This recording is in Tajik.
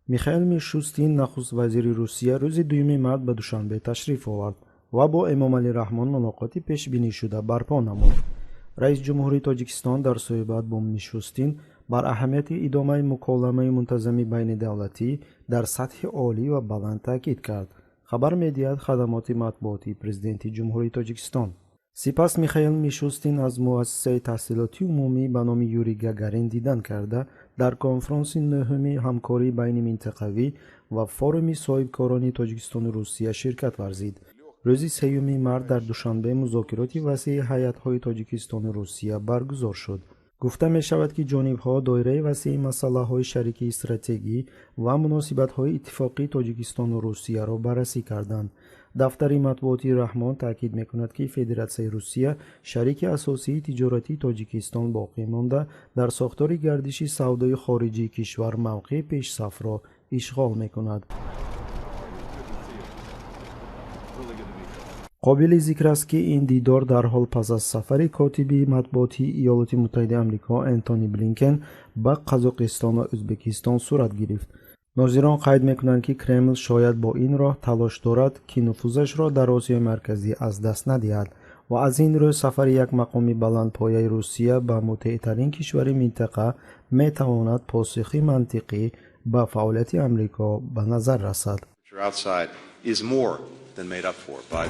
Михаил Мишустин, нахуст вазири Русия, рӯзи 2 март ба Душанбе ташриф овард ва бо Эмомалӣ Раҳмон мулоқоти пешбинишуда барпо намуд. Раиси ҷумҳурии Тоҷикистон дар суҳбат бо Мишустин бар аҳамияти идомаи муколамаи мунтазами байнидавлатӣ дар сатҳи олӣ ва баланд таъкид кард, хабар медиҳад хадамоти матбуотии Президенти Ҷумҳурии Тоҷикистон. Сипас Михаил Мишустин аз муассисаи таҳсилоти умумӣ ба номи Юрий Гагарин дидан карда, дар конфронси нӯҳуми ҳамкории байниминтақавӣ ва форуми соҳибкорони Тоҷикистону Русия ширкат варзид. Рӯзи 3 март дар Душанбе музокироти васеи ҳайатҳои Тоҷикистону Русия баргузор шуд. Гуфта мешавад, ки ҷонибҳо доираи васеи масъалаҳои шарики стратегӣ ва муносибатҳои иттифоқии Тоҷикистону Русияро баррасӣ карданд. Дафтари матбуотии Раҳмон таъкид мекунад, ки Федератсияи Русия шарики асосии тиҷоратии Тоҷикистон боқӣ монда, дар сохтори гардиши савдои хориҷии кишвар мавқеи пешсафро ишғол мекунад. Қобили зикр аст, ки ин дидор дарҳол пас аз сафари котиби матбуотии Иёлоти Муттаҳидаи Амрико Энтони Блинкен ба Қазоқистон ва Ӯзбекистон сурат гирифт. Нозирон қайд мекунанд, ки Кремл шояд бо ин роҳ талош дорад, ки нуфузашро дар Осиёи Марказӣ аз даст надиҳад ва аз ин рӯ сафари як мақоми баландпояи Русия ба мутеътарин кишвари минтақа метавонад посухи мантиқӣ ба фаъолияти Амрико ба назар расад. Outside is more than made up for by